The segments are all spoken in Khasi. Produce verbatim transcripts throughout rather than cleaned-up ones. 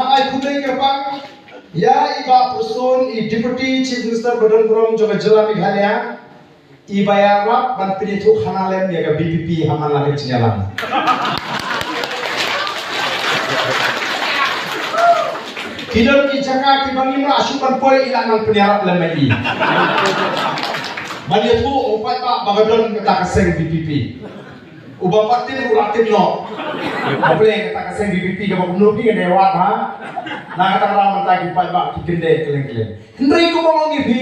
Ai khublei kyrpang ïa i Bah Prestone, i Deputy Chief Minister ba don burom jong ka jylla Meghalaya, i ba ïarap ban pynïathuh khana lem ïa ka V P P ha man la ka jingïalang. Ki don ki jaka kiba ngim lah shuh ban poi, i lah nang pynïarap lem ma i. Ban ïathuh u paidbah ba ka don kata ka seng V P P. Uba pat tim u la tim noh. Hapdeng kata ka seng V P P kaba kumno phi ka dei wad ha. Na kata ka daw mynta ki paidbah ki kyndit kylleng kylleng. Hynrei kumba ong ïa phi,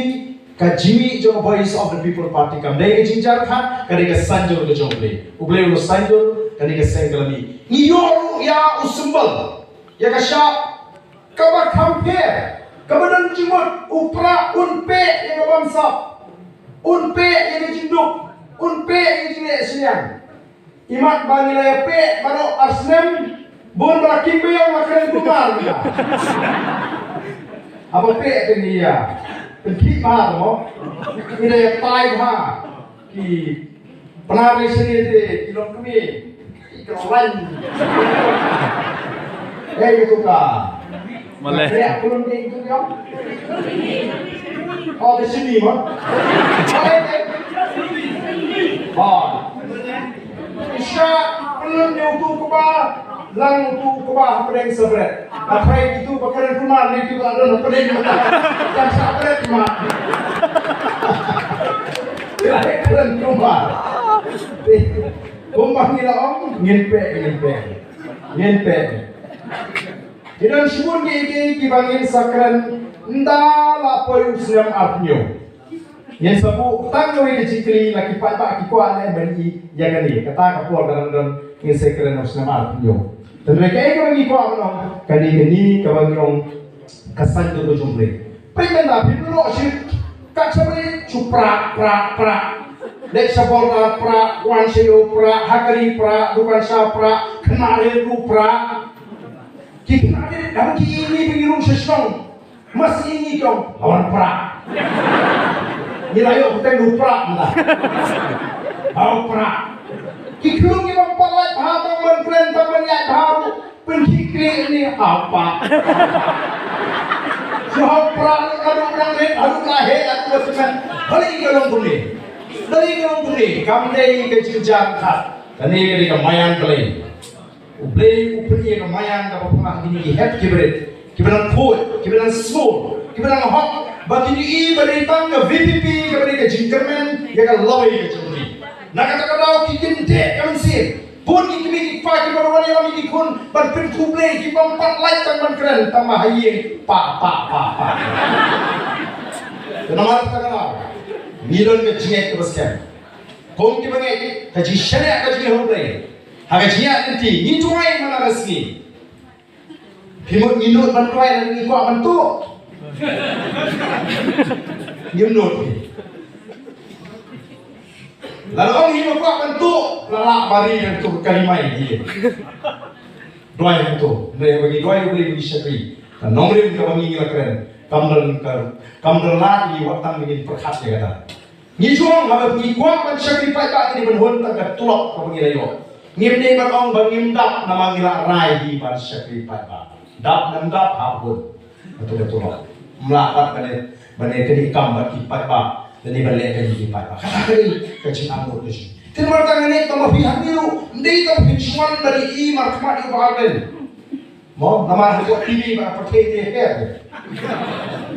ka jingmih jong ka Voice of the People Party kam dei ka jingjia khat, ka dei ka saiñdur ka jong U Blei. U Blei u la saiñdur, ka dei ka seng ka la mih. Ngi ïoh ruh ïa u symbol, ïa ka shap kaba kham pher, kaba don jingmut, u prah un peh ïa ka bamsap, un peh ïa ka jingduk, un peh ïa ka jingleh synñiang. Imat ba ngi la ïa peh baroh ar snem, bun ba la kim ba ïa ma kren kumar ïa. Haba peh te ngi ïa pynkhih bha mo. Ngi la ïa tai bha. Ki Pynari sini te ki long kmie. Ki long lain. Eh, gitu ka. Maleh. Kayak belum dia itu dia. Oh, di sini mah. Oh. Isha belum dia tu kebal. Lang tu kebal apa yang seberat. Apai itu bakaran kumar ni tu ada pening. Tak sabret kumar. Bakaran kumar. Kumba ngi la ong, ngin peh, ngin peh. Ngin peh. Ki don shibun ki ki kiba ngin sa kren ynda la poi u snem arphew. Ngin sa buh tang kawei ka jingkylli, la ki paidbah ki kwah ne ban ïohi ïa kane. Kata ka por ka dang don, ngin sa kren u snem arphew. Hynrei kaei kaba ngi kwah ban ong, kane kane kaba ngi ong ka saiñdur ka jong U Blei. Peit mynta phi ïoh shi kat sha peit shu prah, prah, prah. Leit sha Border prah, wan sha ïew prah, ha kali prah, dukan sha prah, khynnah rit ruh prah. Ki khynnah rit, haba ki ïohi ba ngi rung sha shnong. Mas ïohi ki ong, la wan prah. Ngi la ïoh pyrthei ruh prah mynta. Hau prah. Ki khlung ki bym pat lait bha tang ban kren tang ban ïaid bha ruh. Pynkhih klieh ni apa. Shu hap prah ni ka duk nang rit, ka duk la heh, ka duk la tyngan. Balei ka long kumne? Balei ka long kumne? Kam dei ka jingjia khat. Kane ka dei ka maïan Blei. U Blei u pynïaid ka maïan kaba pynlong kine ki hep ki barit. Kiba nang khuid, kiba nang sngur, kiba nang hok. Ba kin ïohi ba dei tang ka V P P kaba dei ka jingkyrmen ïa ka lawei ka jong ngi. Na kata ka daw ki kyndit ka mynsiem. Bun ki kmie ki kpa kiba wan ïalam ïa ki khun ban pynkhublei, ki bym pat lait tang ban kren, tang ba ha ïing, pa, pa, pa, pa. Te namar kata ka daw ngi don ka jingngeit kaba skhem. Kum kiba ngeit ka jingshaniah ka jong ngi ha U Blei. Ha ka jingïaid lynti ngi duwai man la ka sngi. Phi mut ngi nud ban duwai lane ngi kwah ban tuh? Ngim nud phi. Lada ong hi ba kwah ban tuh, la lah bari ban tuh ka ri mai hi. Duwai ban tuh. Hynrei haba ngi duwai U Blei ba ngi shakri, ka nongrim kaba ngi la kren, kam don ka, kam don lad ïa ngi wat tang ba ngin pyrkhat ïa kata. Ngi ju ong haba ngi kwah ban shakri paidbah ngi dei ban hun tang ka tulop kaba ngi la ïoh. Ngim dei ban ong ba ngim dap namar ngi la rai hi ban shakri paidbah. Dap ngam dap hap hun. Ka tu ka tulop. Ym lah pat ban ïa, ban ïa kane kam bad ki paidbah. Lane ban leh ka ïing ki paidbah. Kata ka dei ka jingangnud ka jong ngi. Te namar kata nga ngeit tang ba phi hangne ruh, ym dei tang ba phin shu wan ban ïohi markhmat ïa u Bah Ardent. Mo, namar hapoh T V ba pyrthei te her.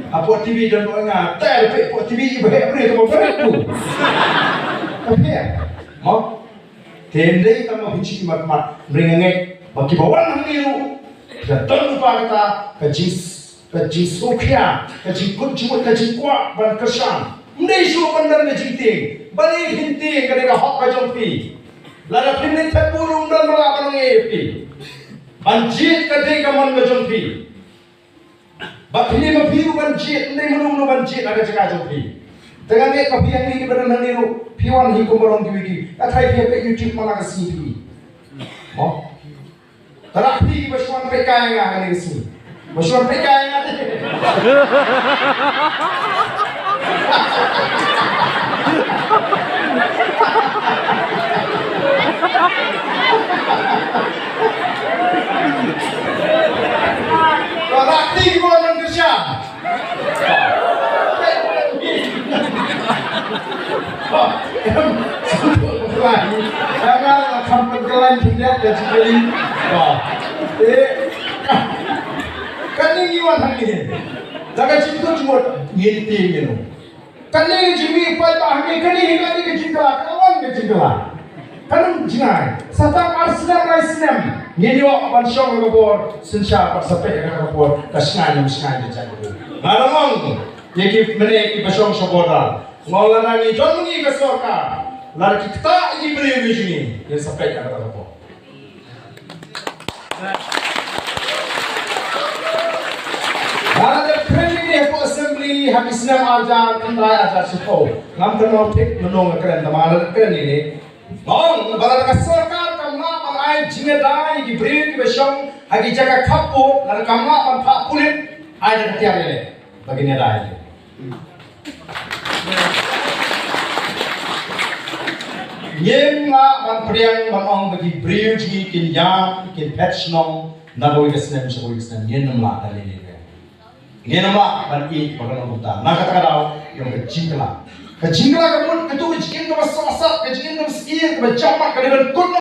Hapoh T V don ba nga, te hapoh T V ba her, ba her, ba her tu. Ba her. Mo. Te ym dei tang ba phin shu ïohi markhmat, hynrei nga ngeit ba kiba wan hangne ruh, ka don lypa kata, ka jing, ka jingsngewkhia, ka jingkut jingmut, ka jingkwah ban kyrshan. Ym dei shuh ban don ka jingtieng, balei phin tieng, ka dei ka hok ka jong phi. Lada phin leit thep burom don ba lah ban ong ïa phi. Ban jied ka dei ka mon ka jong phi. Bad phi dei ma phi ruh ban jied, ym dei mano mano ban jied ha ka jaka jong phi. Te nga ngeit ba phi hangne kiba don hangne ruh, phi wan hi kumba long kiwei kiwei. Nga tharai phi ïa peit YouTube man la ka sngi phi. Mo. Te lada phi kiba shu wan peit kai ïa nga hangne ka sngi. Ba shu wan peit kai ïa nga te. Ka jingkylli. Ba. Eh. Kane ngi wan hangne. Da ka jingkut jingmut ngin tieng ïa u. Kane ka jingmih paidbah hangne, kane hi kane ka jingkylla, ka wan ka jingkylla. Kan ym jngai. Sa tang ar snem lai snem ngin ïoh ban shong ha ka bor synshar bad sa peit ha ka bor ka shngaiñ ym shngaiñ ka jait. Nga la ong ïa ki mane kiba shong sha border. Nga ong lada ngi don ma ngi ka sorkar, lada ki ktah ïa ki briew ïa ngi, ngin sa peit ha kata ka por. Nga la dep kren ïa kane hapoh Assembly ha ki snem ar hajar khyndai ar hajar shiphew. Ngam kynmaw thik mynno nga kren, tangba nga la dep kren ïa kane. Nga ong ba lada ka sorkar kam lah ban ai jingïada ïa ki briew kiba shong ha ki jaka khappud, lada kam lah ban phah pulit, ai da ka tiar ïaleh ba kin ïada ïa ki. Ngim lah ban pdiang ban ong ba ki briew jong ngi kin ïam, kin phet shnong na kawei ka snem sha kawei ka snem. Ngin ym lah da lei lei. Ngin ym lah ban ïeh ba kan ong kumta. Na kata ka daw, ïa ka jingkylla, ka jingkylla ka mut katu ka jingim kaba sohsat, ka jingim kaba sniew, kaba jam bad ka dei ban kut.